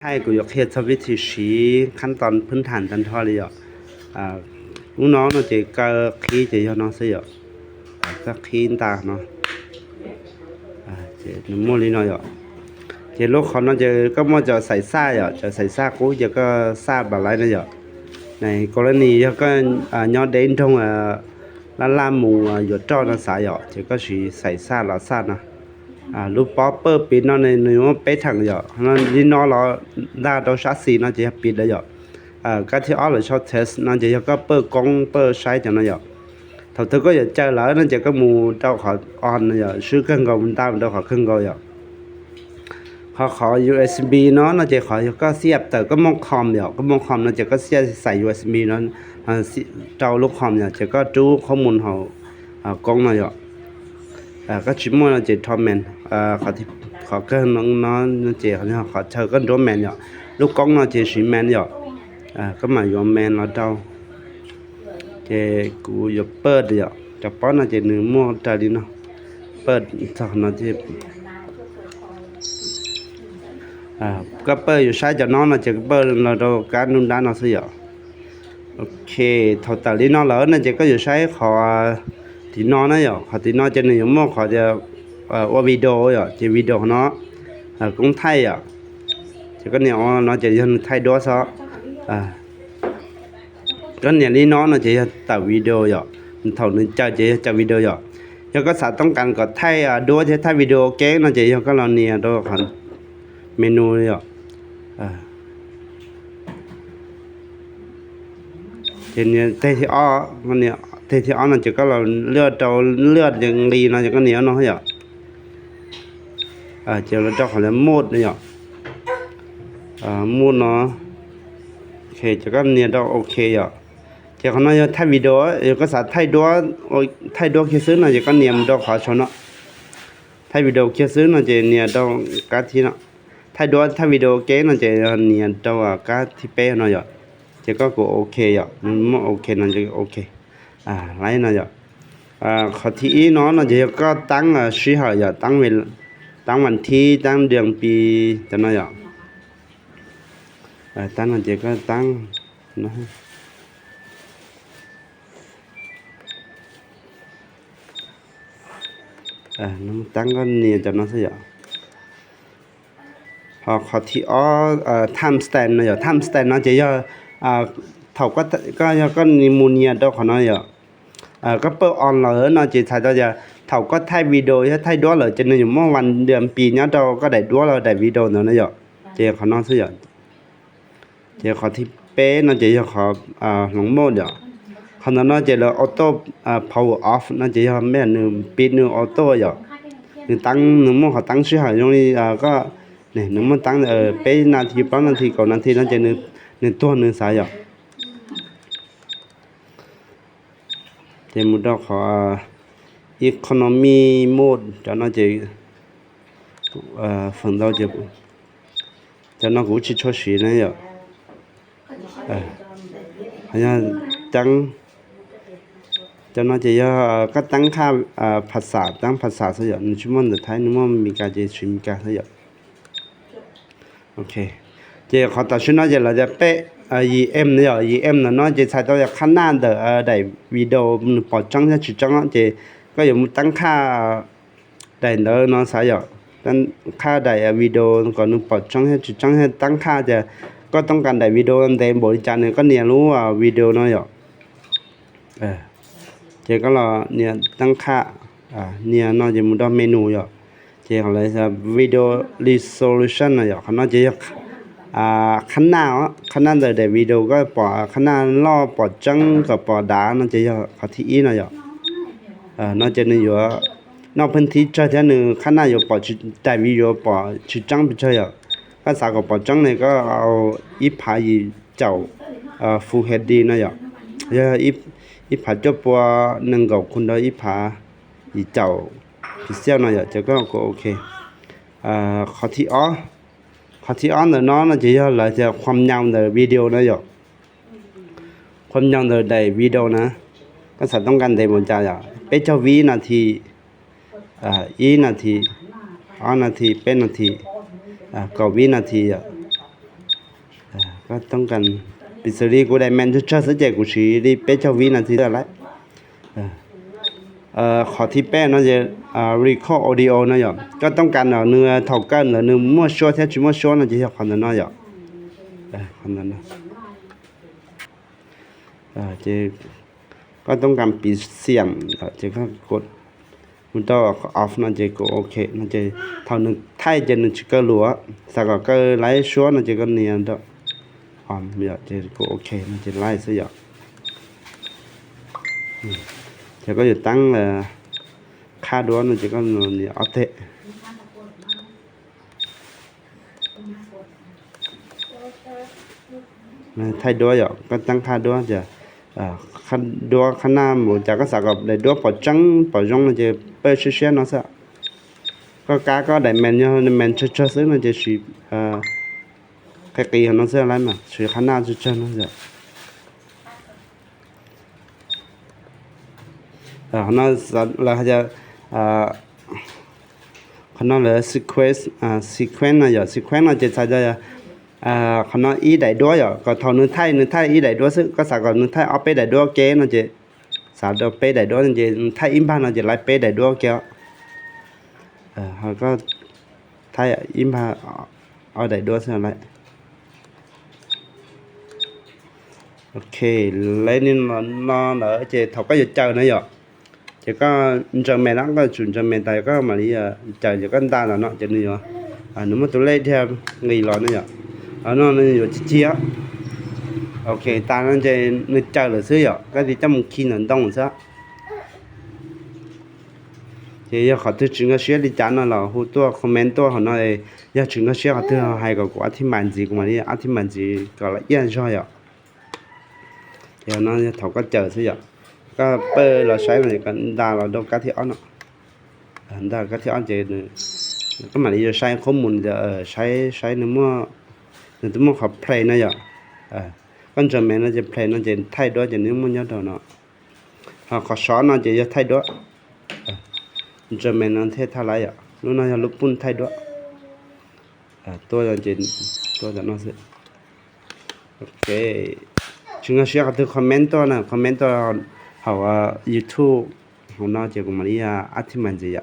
ໃຫ້ກູຢາກເຮັດສະວິດທີຊີ ຂັ້ນຕອນພື້ນຖານຕັນທໍເລີຍເນາະ. ອ່າ ລູກນ້ອງເນາະ ເຈກະຄີເຈຍອນເນາະ ເຊຍອນ ກະຄີຕາເນາະ. ອ່າ ເຈນະໂມລີເນາະເນາະ. ເຈລູກຄອມເນາະ ເຈກະມໍຈະໃສ່ຊາເນາະ ຈະໃສ່ຊາກູ ເຈກະຊາບາໄລເນາະເນາະ. ໃນກໍລະນີເນາະ ກະ ອ່າ ຍອດເດນທົງ ອ່າ ລາລາໝູ ອ່າ ຢວດເຈາະນະສາຍເນາະ ເຈກະຊິໃສ່ຊາລາຊາເນາະ. ອ່າ ລູກປໍເປີດປິດເນາະ ໃນ ໃນເປທັງເນາະ ເນາະ ລີເນາະ ລາດາໂຕຊາຊີເນາະ ເຈປິດເນາະ. ອ່າ ກາທີ່ອອນເລີຍຊອດເທສເນາະ ເຈກະເປີກົງເປີໄຊເນາະເນາະ. ເທົ່າເທີກະຢາກເຈີລາວເນາະ ເຈກະໝູເຈົ້າຂອງອອນເນາະ ຊື່ເຄື່ອງກອງຕາມເຈົ້າຂອງເຄື່ອງກອງເນາະ. ເຂົາຂໍຢູເອັສບີເນາະ ເນາະ ເຈຂໍກະສຽບເຕີກະໝອງຄອມເນາະ ກະໝອງຄອມເນາະ ເຈກະສຽບໃສ່ຢູເອັສບີເນາະ. ອ່າ ເຈົ້າລູກຄອມເນາະ ເຈກະຕູ້ຂໍ້ມູນເຮົາ ອ່າ ກົງເນາະເນາະ. ອ່າ ກະຊິໝົດເນາະ ເຈທໍແມນ ອ່າ ຂໍທີ່ ຂໍເກີນນ້ອງເນາະ ເຈ ເຂົາເນາະ ຂໍເຊີກະໂດແມນເນາະ ລູກກົງເນາະ ເຈຊິແມນເນາະ. ອ່າ ກະໝາຍວ່າແມນລະເຈົ້າ ເຈກູຢາກເປີດເນາະ ຈະເປີດເນາະ ເຈໜຶ່ງໝົດຕາລີເນາະ ເປີດເນາະ ເຈ ອ່າ ກະເປີດຢູ່ຊ້າຍຈາກນ້ອງເນາະ ເຈກະເປີດລະເຈົ້າການນຸນດ້ານເນາະ ເຊຍອນ. ໂອເຄ ເທົ່າຕາລີເນາະ ລະເນາະ ເຈກະຢູ່ຊ້າຍຂອງ ອ່າ ຕີເນາະເນາະ ເນາະ ຂອງຕີເນາະ ເຈໜຶ່ງໝົດ ຂໍຈະ ເອີ ອວດວິດີໂອເນາະ ເຈວິດີໂອເນາະ ເອີ ກົງໄທເນາະ. ເຈກະເນຍອອນເນາະ ເຈຍອນໄທດ້ວຍຊະ ອ່າ ກະເນຍລີເນາະ ເນາະ ເຈຕາວິດີໂອເນາະ ເທົ່າໜຶ່ງຈາກ ເຈຈາກວິດີໂອເນາະ. ເຈກະສາຕ້ອງການກະໄທ ອ່າ ດ້ວຍ ເຈໄທວິດີໂອເກງເນາະ ເຈກະລອງເນຍໂຕຂອງເມນູເນາະ ເອີ ເຈເນຍເຕທີ່ອອກ ມັນເນຍເຕທີ່ອອກເນາະ ເຈກະລອງເລືອກເອົາ ເລືອກຢ່າງດີເນາະ ເຈກະເນຍເນາະ ເນາະ. ອ່າ ເຈລະຈອກຂອງເລື່ອງໂໝດເນາະ ອ່າ ໂໝດເນາະ. ໂອເຄ ຈະກະເນຍດອກໂອເຄເນາະ ເຈຂອງເນາະ ເນາະ ຖ່າຍວິດີໂອ ເອ ກະສາຖ່າຍດ້ວຍ ໂອ້ຍ ຖ່າຍດ້ວຍຄືຊື່ເນາະ ຈະກະເນຍມາດອກຂໍຊົນເນາະ ຖ່າຍວິດີໂອຄືຊື່ເນາະ ເຈເນຍດອກກາທີ່ເນາະ ຖ່າຍດ້ວຍ ຖ່າຍວິດີໂອເກເນາະ ເຈເນຍດອກກາທີ່ເປເນາະ ເນາະ. ເຈກະກົດໂອເຄເນາະ ໂອເຄເນາະ ເຈໂອເຄ ອ່າ ໄລເນາະ ເນາະ. ອ່າ ຂໍ້ທີອີເນາະ ເນາະ ເຈກະຕັ້ງ ອ່າ ຊີຫາ ເນາະ ຕັ້ງເວລາ ຕັ້ງວັນທີ ຕັ້ງເດືອນປີ ຈັ່ງນັ້ນເນາະ ເອີ ຕັ້ງເນາະ ເຈກະຕັ້ງເນາະ ເອີ ຕັ້ງກະເນຍຈາກນັ້ນຊະເນາະ. ພໍ ຂໍທີ່ອອ ເອີ ທາມສະແຕມເນາະ ທາມສະແຕມເນາະ ເຈເນຍ ອ່າ ເທົ່າກະ ກະ ກະນິມູເນຍໂຕຂອງເນາະ ເນາະ. ເອີ ກະເປີດອອນເລີຍເນາະ ເຈຖ່າຍຕໍ່ຈາກ ເທົ່າກະຖ່າຍວິດີໂອ ຖ່າຍດ້ວຍເລີຍ ເຈເນຍໝົດວັນເດືອນປີເນາະ ເທົ່າກະໄດ້ດ້ວຍເລີຍ ໄດ້ວິດີໂອເນາະ ເນາະ ເຈຂອງເນາະຊະເນາະ. ເຈຂໍທີ່ເປເນາະ ເຈຂໍ ອ່າ ລົງໂໝດເນາະ ຂອງເນາະ ເຈເລີອອໂຕ້ ອ່າ ພາວເວີອອຟເນາະ ເຈແມ່ນໜຶ່ງປິດໜຶ່ງອອໂຕ້ເນາະ ໜຶ່ງຕັ້ງໜຶ່ງໂມງ ເຂົາຕັ້ງຊື່ໃຫ້ຢູ່ນີ້ ອ່າ ກະນີ້ໜຶ່ງໂມງຕັ້ງ ເອີ ເປນາທີ ປານນາທີ ເກົ້ານາທີເນາະ ເຈໜຶ່ງ ໜຶ່ງຕົວໜຶ່ງສາຍເນາະ. ເຈໝູດອກ ຂໍ ອ່າ ອີໂຄໂນມີໂໝດ ຈາກນັ້ນເຈ ເອີ ເຟີງເດົາເຈ ຈາກນັ້ນກູຊິໂຊຊີນະເນາະ ເອີ ພະຍາຈັງ ຈາກນັ້ນເຈ ກະຕັ້ງຄ່າ ອ່າ ພາສາ ຕັ້ງພາສາຊະເນາະ ໜຶ່ງຊົ່ວໂມງໄທ ໜຶ່ງໂມງອາເມລິກາ ເຈຊິອາເມລິກາຊະເນາະ. ໂອເຄ ເຈຂໍຕາມຊື່ເນາະ ເຈລາຈະເປ ເອີ ອີເອັມເນາະ ອີເອັມເນາະ ເນາະ ເຈໃສ່ໂຕຢ່າງຂະໜາດເດີ ເອີ ໄດ້ວິດີໂອໜຶ່ງປອດຈ້ອງ ແທ້ຈິງເນາະ ເຈກະຢາກຕັ້ງຄ່າໄດ້ເດີເນາະ ສາຍເນາະ ຕັ້ງຄ່າໄດ້ ເອີ ວິດີໂອກະໜຶ່ງປອດຈ້ອງ ແທ້ຈິງ ໃຫ້ຕັ້ງຄ່າຈະ ກະຕ້ອງການໄດ້ວິດີໂອແຕ່ບໍລິຈາກນີ້ ກະເນຍຮູ້ວ່າວິດີໂອເນາະ ເນາະ. ເອີ ເຈກະລອເນຍຕັ້ງຄ່າ ອ່າ ເນຍເນາະ ເຈໝູດອກເມນູເນາະ ເຈກະເລີຍ ວິດີໂອເຣໂຊລູຊັນເນາະ ຂະໜາດເນາະ ເຈ ອ່າ ຂະໜາດເນາະ ຂະໜາດໃດ ໃດວິດີໂອກະປອ ຂະໜາດຫຼໍ່ປອດຈັງກະປອດດາເນາະ ເຈ ຂໍ້ທີອີເນາະ ເນາະ ເຈໜຶ່ງຢູ່ ນອກພື້ນທີ່ເຈີເທື່ອໜຶ່ງ ຂະໜາດຢູ່ປອດ ໃດວິດີໂອປອດຊິຈັງໄປເຈີ ກະສາກະປອດຈັງນີ້ກະເອົາອີພາອີ ເຈົ້າ ເອີ ຟູເອັດດີເນາະ ເອີ ອີ ອີພາຈົບປົວໜຶ່ງເກົ້າຄູນດອກອີພາອີເຈົ້າພິເສດເນາະ ເຈົ້າກະ ກະໂອເຄ ເອີ ຂໍ້ທີອອ ຂໍ້ທີອອນເດີເນາະ ເນາະ ເຈົ້າ ລະຈະຄວາມຍາວເດີວິດີໂອເນາະ ເຈົ້າ ຄວາມຍາວເດີໄດ້ວິດີໂອນະ ກະສາຕ້ອງການໄດ້ໝົດເຈົ້າ ເປັນເຈົ້າວິນາທີ ອ່າ ອີນາທີ ອານາທີ ເປັນນາທີ ອ່າ ກະວິນາທີ ອ່າ ກໍຕ້ອງການປິດຊີຣີ ກູໄດ້ແມ່ນເຊີໆ ເຊິ່ງເຈກູຊີຣີເປັດເຈົ້າວິນາທີເທົ່າໄລ. ເອີ ເອີ ຂໍ້ທີແປດເນາະ ເຈ ເອີ record audio ເນາະ ກໍຕ້ອງການເອົາເນື້ອເທົ່າກັນ ຫຼືເນື້ອມົ້ວຊົ່ວ ແທບຊິມົ້ວຊົ່ວເນາະ ເຈເຮັດຄວາມນັ້ນເນາະ. ເອີ ຄວາມນັ້ນເນາະ ເອີ ເຈ ກໍຕ້ອງການປິດສຽງ ເອີ ເຈກໍກົດ Windows off ເນາະ ເຈກົດໂອເຄເນາະ ເຈເທົ່າໜຶ່ງໄທ ເຈໜຶ່ງຊິເກີລົວ ສາກໍເກີໄລຊວນເນາະ ເຈກໍເນຍດອກ ອອມເຍາະ ເຈກົດໂອເຄເນາະ ເຈໄລຊະເຍາະ ເຈກໍຢູ່ຕັ້ງ ເອີ ຄ່າດວນເນາະ ເຈກໍເນຍອອເຕ ໄທດ້ວຍເນາະ ກໍຕັ້ງຄ່າດ້ວຍເນາະ ເອີ ຄ່າດ້ວຍ ຂະໜາດໝູຈັກກໍສາກໍໄດ້ດ້ວຍ ປອດຈັງ ປອດຢອງເນາະ ເຈເປີດເຊຍເນາະ ສະ ກໍກາກໍໄດ້ແມ່ນຢູ່ ແມ່ນເຊີໆ ເຊິ່ງເນາະ ເຈຊິ ເອີ ໄຄກີເນາະ ເຊື່ອະໄລມາ ຊິຂະໜາດເຊີໆ ເນາະ ສະ ເອີ ເນາະ ແລ້ວເຮົາຈະ ເອີ ຂະໜາດເລີຍ sequence ອ່າ sequence ເນາະ ເຍ sequence ເນາະ ເຈສາຈະ ອ່າ ຂະໜາດອີໄດ້ດ້ວຍເນາະ ກໍເທົ່າໜຶ່ງໄທ ໜຶ່ງໄທອີໄດ້ດ້ວຍ ເຊິ່ງກໍສາກໍໜຶ່ງໄທອອບໄປໄດ້ດ້ວຍເກເນາະ ເຈສາດອອບໄປໄດ້ດ້ວຍ ເຈໄທອິນພາເນາະ ເຈໄລໄປໄດ້ດ້ວຍເກ ເອີ ເຮົາກໍໄທອິນພາ ເອົາໄດ້ດ້ວຍເທົ່ານັ້ນແຫຼະ ໂອເຄ ແລ້ວນີ້ເນາະ ເນາະ ເຈເທົ່າກໍຢູ່ເຈີເນາະ ເຈກໍເຈີແມ່ນ ແລ້ວກໍສູນເຈີແມ່ນຕາຍກໍມາລີເຈີ ເຈກໍດາເນາະ ເຈນີ້ເນາະ ອາ ໜຶ່ງມາຕົວເລກແທບງີຫຼອນເນາະ ອາ ເນາະ ນີ້ຢູ່ເຈຍ ໂອເຄ ຕານັ້ນເຈ ນີ້ເຈີເລີຍຊື່ເນາະ ກໍຊິຈຳຄີນຕ້ອງຊະ ເຈຢາກຂໍຖືຈຶງກະເຊຍດີຈານເນາະ ລາວຮູ້ຕົວຄອມເມັນຕົວເຮົາເນາະ ຢາກຈຶງກະເຊຍເຂົາຖືເຮົາໃຫ້ກໍກູອະທິມາຍຈີ ກູມານີ້ອະທິມາຍຈີກໍລະອຽດຊ່ອຍອະ ເຈົ້າເນາະ ເຖົ້າກໍເຈີຊະເນາະ ກໍເປີດລາວໃຊ້ມັນກໍດາລາວໂດກາທີ່ອອນເນາະ ເອີ ດາກາທີ່ອອນເຈ ກໍມານີ້ຈະໃຊ້ຂໍ້ມູນ ເອີ ໃຊ້ ໃຊ້ໃນໝວດ ໃນຕົວໝວດຂອງເພລເນາະ ເອີ ກໍຈະແມ່ນເນາະ ເຈເພລເນາະ ເຈໄທດ້ວຍ ເຈນີ້ໝົດຍອດດອກເນາະ ເຮົາຂໍຊອນເນາະ ເຈຢາກໄທດ້ວຍ ເອີ ຈະແມ່ນເນາະ ເທດທ່າໄລອະ ລູກນ້ອງຢາກລູກປຸ້ນໄທດ້ວຍ ເອີ ຕົວເຈ ຕົວຈະເນາະ ໂອເຄ ຈຶງກະເຊຍເຂົາຖືຄອມເມັນຕົວນະ ຄອມເມັນຕົວເຮົາ ເອີ YouTube ເຮົາເນາະ ເຈກູມານີ້ອະທິມາຍຈີອະ